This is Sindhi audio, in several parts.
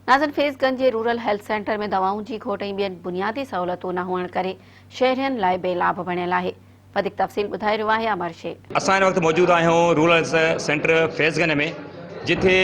ناظرين فيض گنج جي رورل هيلٿ سينٽر ۾ دوائن جي کوٽ ۽ ٻين بنيادي سهولتون نه هئڻ ڪري شهرين لاء بي لاڀ بڻيل آهي. وڌيڪ تفصيل ٻڌائي رهيو آهي امر شيخ. اسان هن وقت موجود آهيون rural health centre Faiz Ganj ۾ جتي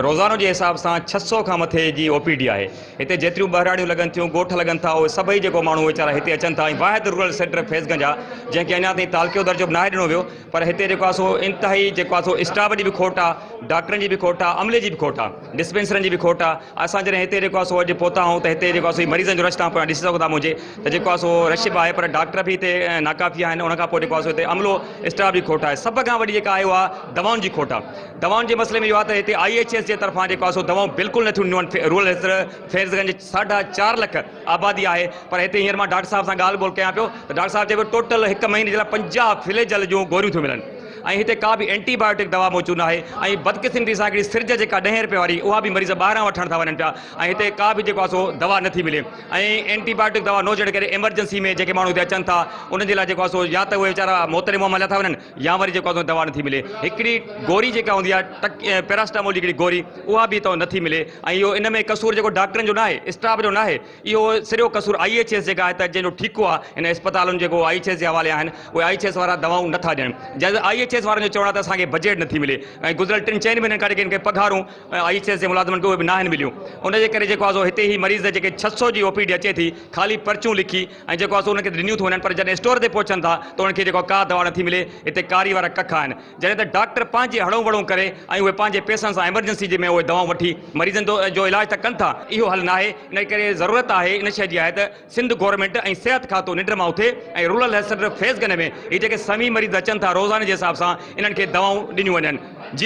روزانو جي حساب سان 600 کان مٿي جي او پي ڊي آهي هتي جيتريون ٻهراڙيون لڳن ٿيون ڳوٺ لڳن ٿا اهي سڀئي جيڪو ماڻهو ويچارا هتي اچن ٿا ۽ واحد رورل سينٽر فيض گنج آهي جنهن کي اڃا تائين تعلقي جو درجو به ناهي ڏنو ويو پر هتي جيڪو آهي سو انتهائي جيڪو آهي سو اسٽاف جي به کوٽ آهي ڊاڪٽرن جي به کوٽ آهي عملي جي به کوٽ آهي ڊسپينسرن جي به کوٽ آ اسان جڏهن هتي جيڪو آ سو اڄ پهتا آهيون ته هتي جيڪو آ سو مريضن جو رش تان پويان ڏسي سگهو ٿا منهنجي ته جيڪو آ سو رش به آهي پر ڊاڪٽر به هتي ناڪافي آهن ان کان پوء جيڪو آ سو هتي عملو اسٽاف جي کوٽ آهي سڀ کان وڏي جيڪا آهي اها دوائن جي کوٽ آ دوائن جي مسئلي ۾ اهو آ ته هتي I H S جي طرفان جيڪو آ سو دوائون بلڪل نٿيون ڏنيون وڃن رورل هيلٿ فيض گنج ساڍا چار لک آبادي آهي پر هتي هينئر مان ڊاڪٽر صاحب سان ڳالهه ٻولهه ڪيان پيو ته ڊاڪٽر صاحب چئي پيو ٽوٽل هڪ مهيني جي لاء 50 فليجل جون گوريون ٿيون ملن ۽ هتي ڪا به اينٽي بايوٽڪ دوا موجود ناهي ۽ بدقسمتي سان هڪڙي سرج جيڪا ڏهين رپئي واري اها به مريض ٻاهران وٺڻ ٿا وڃن پيا ۽ هتي ڪا به جيڪو آهي سو دوا نٿي ملي ۽ اينٽي بايوٽڪ دوا نه هجڻ ڪري ايمرجنسي ۾ جيڪي ماڻهو هتي اچن ٿا انهن جي لاء جيڪو آهي سو يا ته اهي ويچارا موت جي منهن ۾ هليا ٿا وڃن يا وري جيڪو آهي سو دوا نٿي ملي هڪڙي گوري جيڪا هوندي آهي ٽڪ پيراسٽامول جي هڪڙي گوري اها به هتان نٿي ملي ۽ اهو ان ۾ قصور جيڪو ڊاڪٽرن جو ناهي اسٽاف جو ناهي اهو سڄو قصور I H S جيڪا آهي ته جنهن جو ٺيڪو آهي هن اسپتالن جيڪو I H S جي حوالي آهن اهي I H S وارا دوائون نٿا ڏين جنهن I H S وارن جو چوڻ آهي ته اسان کي بجيٽ نٿي ملي ۽ گذريل ٽن چئن مهينن کان جيڪي هن کي پگهارون I H S جي ملازمن کي اهي به ناهن مليون ان جي ڪري جيڪو آهي سو هتي هي مريض جيڪي 600 جي او پي ڊي اچي ٿي خالي پرچيون لکي ۽ جيڪو آهي سو انهن کي ڏنيون ٿيون وڃن پر جڏهن اسٽور تي پهچن ٿا ته انهن کي جيڪو ڪا دوا نٿي ملي هتي ڪاري وارا ڪک آهن جڏهن ته ڊاڪٽر پنهنجي هڙئون وڙئون ڪري ۽ اهي پنهنجي پئسن سان ايمرجنسي جي ۾ اهي دوائون وٺي مريضن جو علاج ته ڪن ٿا اهو حل ناهي ان ڪري ضرورت آهي ان شيء جي آهي ته سنڌ گورنمينٽ ۽ صحت کاتو ننڊ مان اٿي ۽ rural health centre Faiz Ganj ۾ هي جيڪي سوين مريض اچن ٿا روزاني جي حساب سان انهن کي دوائون ڏنيون وڃن جي.